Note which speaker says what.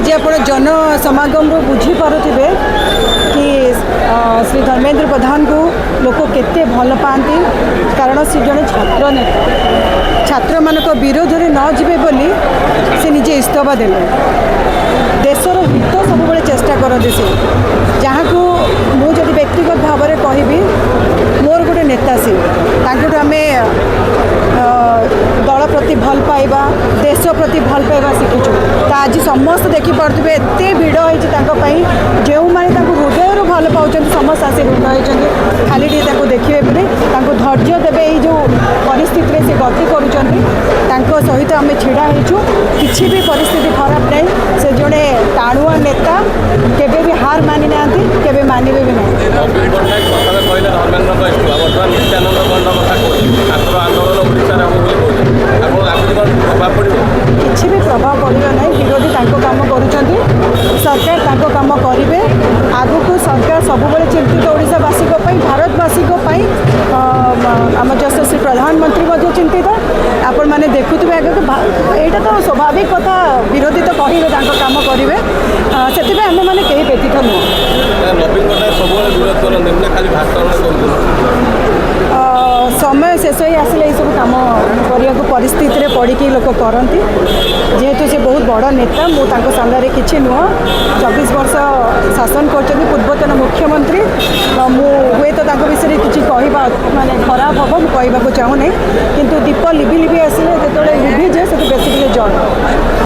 Speaker 1: ଆଜି ଆପଣ ଜନସମାଗମରୁ ବୁଝିପାରୁଥିବେ କି ଶ୍ରୀ ଧର୍ମେନ୍ଦ୍ର ପ୍ରଧାନଙ୍କୁ ଲୋକ କେତେ ଭଲ ପାଆନ୍ତି, କାରଣ ସେ ଜଣେ ଛାତ୍ର ନେତା। ଛାତ୍ରମାନଙ୍କ ବିରୋଧରେ ନ ଯିବେ ବୋଲି ସେ ନିଜେ ଇସ୍ତଫା ଦେଲେ। ଦେଶର ହିତ ସବୁବେଳେ ଚେଷ୍ଟା କରନ୍ତି ସେ, ଯାହାକୁ ମୁଁ ଯଦି ବ୍ୟକ୍ତିଗତ ଭାବରେ କହିବି, ମୋର ଗୋଟେ ନେତା ସେ। ତାଙ୍କଠୁ ଆମେ ଦଳ ପ୍ରତି ଭଲ ପାଇବା, ଦେଶ ପ୍ରତି ଭଲ ପାଇବା ଶିଖିଛୁ। ତ ଆଜି ସମସ୍ତେ ଦେଖିପାରୁଥିବେ, ଏତେ ଭିଡ଼ ହେଇଛି ତାଙ୍କ ପାଇଁ। ଯେଉଁମାନେ ତାଙ୍କୁ ହୃଦୟରୁ ଭଲ ପାଉଛନ୍ତି, ସମସ୍ତେ ଆସି ରୁଣ୍ଡ ହେଇଛନ୍ତି ଖାଲି ଟିକେ ତାଙ୍କୁ ଦେଖିବେ ବୋଲି। ତାଙ୍କୁ ଧୈର୍ଯ୍ୟ ଦେବେ, ଏଇ ଯେଉଁ ପରିସ୍ଥିତିରେ ସେ ଗତି କରୁଛନ୍ତି, ତାଙ୍କ ସହିତ ଆମେ ଛିଡ଼ା ହେଇଛୁ। କିଛି ବି ପରିସ୍ଥିତି ଖରାପ ନାହିଁ। ସେ ଜଣେ ଟାଣୁଆ ନେତା, କେବେ ବି ହାର ମାନି ନାହାନ୍ତି, କେବେ ମାନିବେ ବି ନାହିଁ।
Speaker 2: ନବୀନ ପଟ୍ଟନାୟକ ପ୍ରଥମେ କହିଲେ ଧର୍ମେନ୍ଦ୍ରଙ୍କ ଇସ୍ତଫା, ବର୍ତ୍ତମାନ ନିତ୍ୟାନନ୍ଦ ପଣ୍ଡ କଥା କହୁଛନ୍ତି, ଛାତ୍ର ଆନ୍ଦୋଳନ ଓଡ଼ିଶାରେ ହେବ ବୋଲି କହୁଛନ୍ତି। ଆପଣ ଲାଗୁଛି କ'ଣ ପ୍ରଭାବ ପଡ଼ିବ?
Speaker 1: କିଛି ବି ପ୍ରଭାବ ପଡ଼ିବ ନାହିଁ। ବିରୋଧୀ ତାଙ୍କ କାମ କରୁଛନ୍ତି, ସରକାର ତାଙ୍କ କାମ କରିବେ। ଆଗକୁ ସରକାର ସବୁବେଳେ ଚିନ୍ତିତ ଓଡ଼ିଶାବାସୀଙ୍କ ପାଇଁ, ଭାରତବାସୀଙ୍କ ପାଇଁ। ଆମ ଯଶସ୍ୱୀ ପ୍ରଧାନମନ୍ତ୍ରୀ ମଧ୍ୟ ଚିନ୍ତିତ। ଆପଣମାନେ ଦେଖୁଥିବେ ଆଗକୁ। ଏଇଟା ତ ସ୍ୱାଭାବିକ କଥା, ବିରୋଧୀ ତ କହିବେ, ତାଙ୍କ କାମ କରିବେ। ସେଥିପାଇଁ ଆମେମାନେ କେହି ବ୍ୟତୀତ ନୁହଁ।
Speaker 2: ନବୀନ ପଟ୍ଟନାୟକ ସବୁବେଳେ ବିରୋଧ କରନ୍ତି ନା ଖାଲି ଭାଷଣ କରୁଛନ୍ତି?
Speaker 1: ସମୟ ଶେଷ ହେଇ ଆସିଲେ ଏଇସବୁ କାମ କରିବାକୁ ପରିସ୍ଥିତିରେ ପଡ଼ିକି ଲୋକ କରନ୍ତି। ଯେହେତୁ ସେ ବହୁତ ବଡ଼ ନେତା, ମୁଁ ତାଙ୍କ ସାମ୍ନାରେ କିଛି ନୁହଁ। 24 ବର୍ଷ ଶାସନ କରିଛନ୍ତି, ପୂର୍ବତନ ମୁଖ୍ୟମନ୍ତ୍ରୀ। ମୁଁ ହୁଏତ ତାଙ୍କ ବିଷୟରେ କିଛି କହିବା ମାନେ ଖରାପ ହେବ, ମୁଁ କହିବାକୁ ଚାହୁଁନି। କିନ୍ତୁ ଦୀପ ଲିଭି ଲିଭି ଆସିଲେ, ଯେତେବେଳେ ଲିଭିଯାଏ, ସେଠି ବେଶୀ ଟିକେ ଜଳେ।